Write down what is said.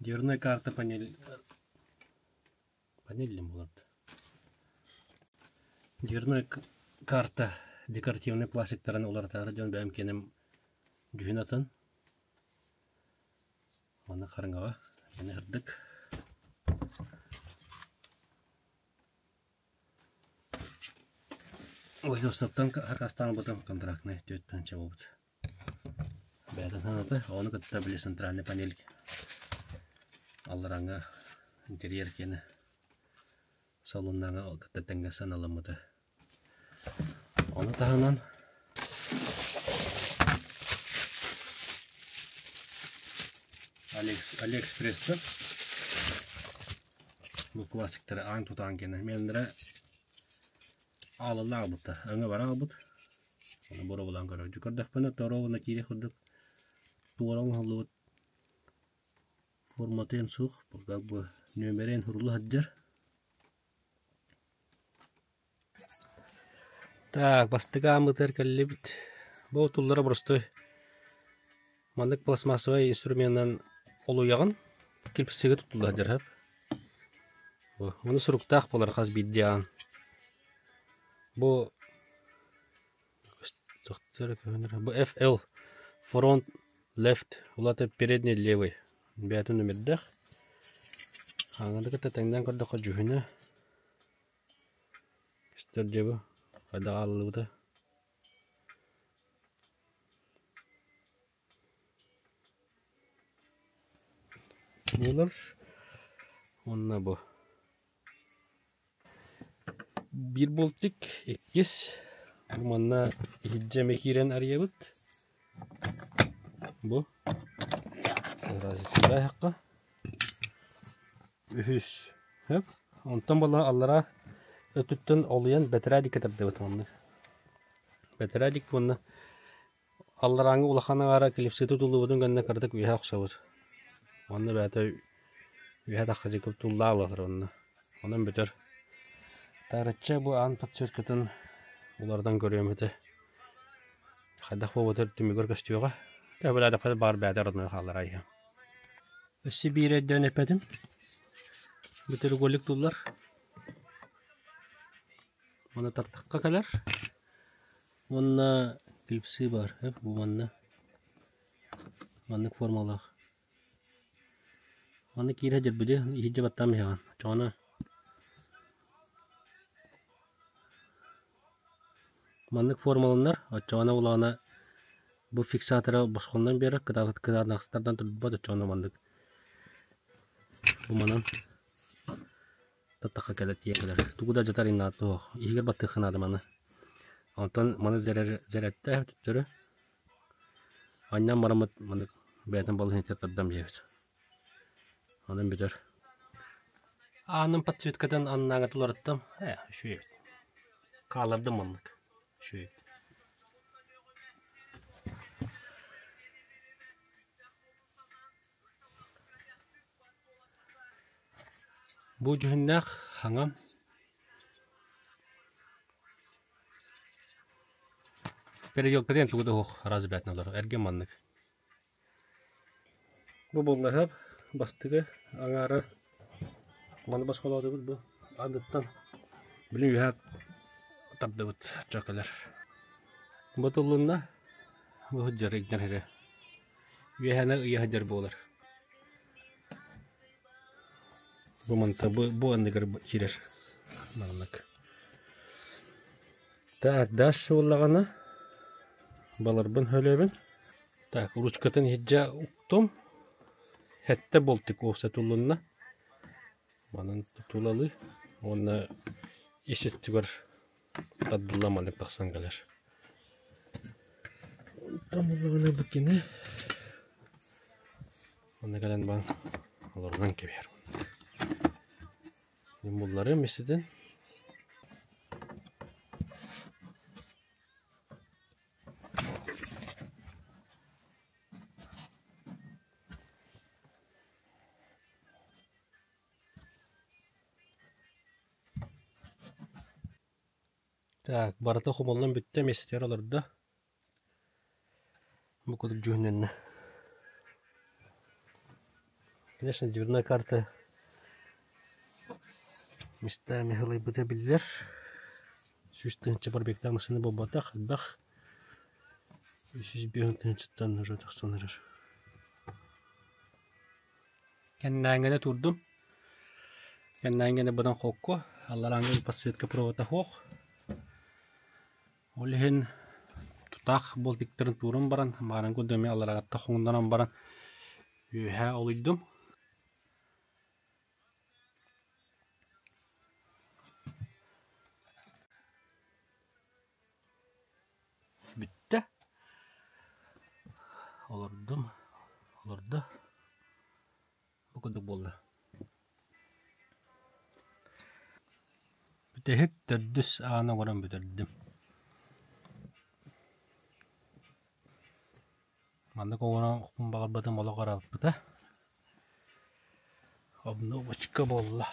Дверной карта панель панель диэн буолар дуо? Дверной карта декоративнай пластиктарын уларытаары дьон бэйэм киэним дьүһүн атын. Манна хараҥаҕа аны сырдык. Владивостоктан хакастаан ылбытым контрактнай 4 тыһыынча буолбут. Бэйэтин санаата, ону кытта били центральный панель алларааҥҥа интерьер киэнэ салоннааҥҥа кытта тэҥҥэ сыаналаммыта. Ону таһынан Алиэкспресстэн бу пластиктары аан тутаан киэнэ миэннэрэ аалалаах ылбыттар, өҥө бара аҕалбыт. Ону боруобалаан көрөр. Көрдөхпүнэ торуобуна киирэ курдук туора оҥоһуллубут форматын суох, как бы нүөмэрин сурулла сылдьар. Так, бастакы ааммытыгар кэллибит. Бу туллара боростуой. Маннык пластмассовай инструменынан олуйаҕын, кирписсэгэ туттулла сылдьар. Бу ону суруктаах буолар хас биирдии аан. Бу бу FL front left улаата передний левый бэйэтин нүмердээх. Аҥарды кытта тэҥнээн көрдөххө дьүһүнэ Көстөр дьэ бу хайдах ааллыбыта. Буолар уонна бу биир болтик, иккис бу манна иһирдьэ эмэ киирэн арыйабыт. Бу Үһүс. Сөп. Онтон буолла аллараа өттүттэн олуйан бэтэрээдиккэ тардыбыт маннык. Бэтэрээдик уонна алларааҥҥы улахан аҥаара клипсыта тутуллубутун кэннэ кыратык үөһэ охсобут. Уонна бэйэтэ үөһэ таххадьык туллаа ылар онно. Онон бүтэр. Таарычча бу аан подсветкатын уларытан көрүөм этэ. Хайдах буолбутар түмүгэр көстүөҕэ. Төһө баар бэйэтэ родной хааллара иһэ. Өссө биир өйдөөн эппэтим. Бу треугольник туллар. Уонна таттахха кэлэр. Уонна клипсы бар. Бу манна. Маннык формалаах. Манна киирэ дьэрбиди иһирдьэ баттаан иһэҕин. Оччоҕуна Маннык формаланар, оччоҕуна улаана бу фиксатора босхоннон биэрэр, кытаанахтардан турбат оччоҕуна маннык бу манан таттахха кэлэр тиийэн кэлэр. Тугу да дьатар наада суох, иһигэр баттыахха наада маны. Онтон маны зэрэттээх төттөрү анньан бараммыт маннык бэйэтин балаһыанньатыгар тардан биэрэбит. Онон бүтэр. Ааным подсветкатын аннааҥҥа уларыттым. Ээ, үчүгэй эбит. Хааллардым маннык. Үчүгэй эбит. Бу дьүһүннээх хаҥам переделкатын тугу да суох разбятно олорор. Эргэ маннык. Бу буоллаһап бастакы аҥаара маны босхолоотубут бу андыттан били үөһэ тардыбыт чөкөлөр. Бу туллунна бу сылдьар игнэр эрэ үөһэни ыйа сылдьар буолар. Бу манта бу, бу анныгар киирэр маннык. Так, дальше буоллаҕына баларбын хөлөбүн. Так, ручкатын иһирдьэ уктум. Сэттэ болтик уопса туллунна. Манан тулалыы уонна ис өттүгэр тардылла маннык тахсан кэлэр. Онтон буоллаҕына бу кини манна кэлэн баан олорунан кэбиһэр. Мин булларым иститин. Так, барыта хомуллан бүттэ, миэстэтигэр олордо. Бу курдук дьүһүннэннэ. Конечно, дверной карта местами ылыйбыта биллэр. 100 000 пробегтаах массыына буолбатах, элбэх. 305 тыһыынчаттан уже тахсан эрэр. Кэннээҥҥэ турдум. Кэннээҥҥэ быдан холку, алларааҥҥы подсветка провода суох. Ол иһин тутаах болтиктарын тууран баран, маарыҥҥы курдук эмиэ аллараагатта хоҥуннаран баран үөһээ олуйдум. Бүттэ. Олордум, олордо. Бу курдук буолла. Бүтэһик төрдүс ааны оҥорон бүтэрдим. Маннык оҥоруохпун баҕарбытым олох ырааппыта. Обновочка буолла.